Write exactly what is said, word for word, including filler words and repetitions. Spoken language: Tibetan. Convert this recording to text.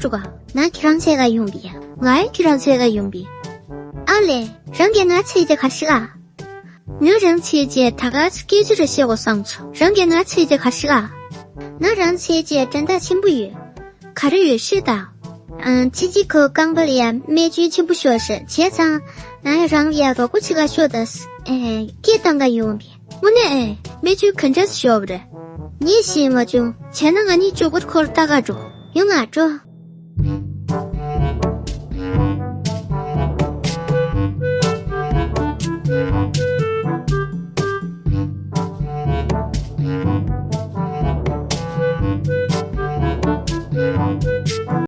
ཅུ་ག་ང་ཁྱེད་རང་ཚེ་ག་ཡོང་པི་ཡ། ང་ཡི་ཁྱེད་རང་ཚེ་ག་ཡོང་པི། ཨ་ལེ། རང་གི་ང་ཚེ་ག་ག་ཤི་ག་ང་རང་ཚེ་ག་ད་ག་སྐད་ཆ་རེ་བཤད་དགོས་བསམ་སོང་། རང་གི་ང་ཚེ་ག་ག་ཤི་ག་ང་རང་ཚེ་ག་དྲན་རྟགས་ཆེན་པོ་ཡོད། ག་རེ་ཡོད་ཤོད་དང་། ཨང་། ཅི་ཅི་ཁོ་རྐང་པ་ལ་ཡ་རྨས་སྐྱོན་ཆེན་པོ་ཤོར་ཤག་བྱས་ཙང་། ང་རང་ལ་ཡ་རོགས་པ་བྱེད་ག་ཤོག་དང་། ཨེ། སྐད་བཏང་ག་ཡོང་པི། དངོས་གནས། ཨེ། རྨས་སྐྱོན་ག་འདྲས་ཤོར་བ་རེད། ངས་ཤེས་མ་བྱུང་། བྱས་ན་ང་གཉིས་ཅོག་པར་ཁོར་ལྟ་ག་འགྲོ། ཡོང་ང་འགྲོ།